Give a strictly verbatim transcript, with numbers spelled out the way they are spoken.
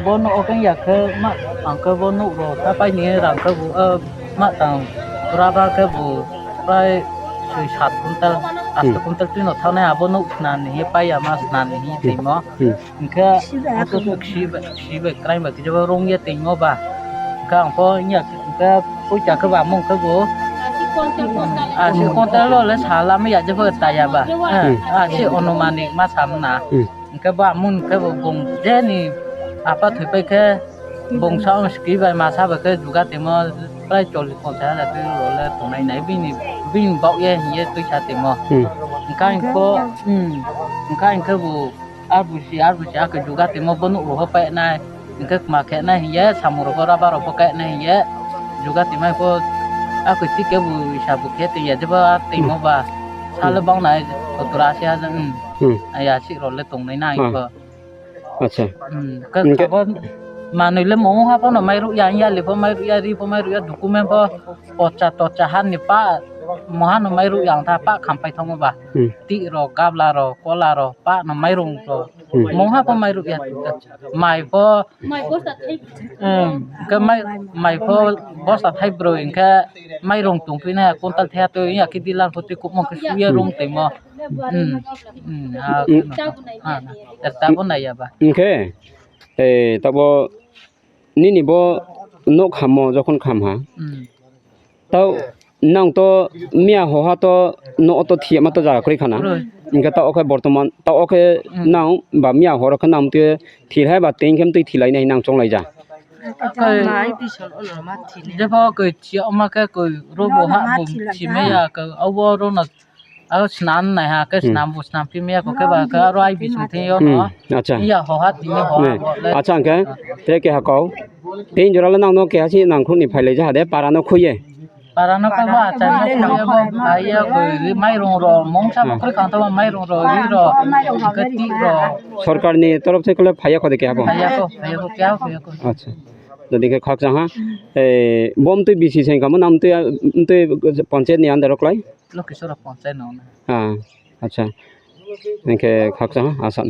Bo nok o khe ya khe ma ang khe bo nok rok ta pai ni rang khe bo, ah, ma tang rubber khe bo prai soi sat kuntal, asto Hmm. kuntal twino thanai abo nok sna ni hi pai ya ma sna ni hi Hmm. twi mo. Hmm. Hingkhe ang khe si bai, si bai kwrai bai khe bo rung ye twi mo ba. Hingkhe ang pho wngya khe, hingkhe puisa khe ba mung khe bo. Asi kuntal lo le sala mi ya je pho ta ya ba. Hmm. Asi onumanik ma sam na. Hmm. Hingkhe bo amung khe bo bung je ni apa thwi pai khe bung sa ong ski bai masa bai khe juga timo prai chollish ponchash hajar twi role tongnai nai bini, bini bok ye hiye twi sa timo. Hmm. Hingkhe ang kho, hmm, hingkhe ang khe bo ar busi, ar busi akhe juga timo bo nuk roho pai nai. Hingkhe ma khe nai hiye samung rogo rubber rok bo kai nai hiye juga timai kho akhe tike bo isa bo khe twi ya je ba timo ba sale Hmm. bang nai sottor asi hajar, hmm. Hmm. Ya si role tongnai nai Ah. kho. Acha. Hmm, hingkhe ka-, kabo manwi le mungha phano mai ruk ya, yali pho mai ruk ya, ri pho mai ruk ya, document pho pocha tocha hani pa, moha no mai ruk ya, wngtha pa khampai thangma ba. Hmm. Twi rok, gabla rok, kola rok, pa no mai rung rok. Hmm. Mungha pho mai ruk ya. Mai pho, hmm, hingkhe mai, mai pho bosta thai broi, hingkhe mai rung tong phi na, kuntal thaya twi ya, khe dilar pho twi kubmo khe suya Hmm. rung twi mo. Hmm. Hmm, ah, hmm. Kheno. Ah, na. Er tabuk nai ya ba. Hingkhe, eh, tabuk nini bo nok hammo jokhon kham ha. Hmm. Tau nang to miya hoha to no to thiya ma to jaga kwrwi khana. Kwrwi. Hingkhe tau khe bortoman, tau khe Hmm. nang ba miya horo khe nang twi thilai ba tengkhem twi thilai nai nang chonglai ja. Khe jepho khe chiya ma khe khe robo ha bo thimaya khe abo rono Aro swnam nai ha, khe Hmm. swnam bo swnam phi maya kho, khe ba khe aro ai bising thing yo Hmm, no. Acha. Iya ho ha tini ho ha Ne. Bo le. Acha, hwnkhe, tre keha kau. Tin jora le nang no keha si nang khuk ni phai lai ja ha de, para no khuye. Para no khe bo acha no khuye bo, ai ya kho, ri mai rung ro, mong sa bo Hmm. khre kang to mai rung ro, ri ro, khe ti ro. Sorkar ni torof se kole phai ya kho de keha bo. Phai ya kho, phai ya kho, kya phai ya kho. Acha. Jadi khe khakchang ha. Eh, bom twi bisi se kamo nam twi, twi panchayat ni under o klai. Lokeswara panchayat no. Ah, acha. Hingkhe khakchang ha, asan.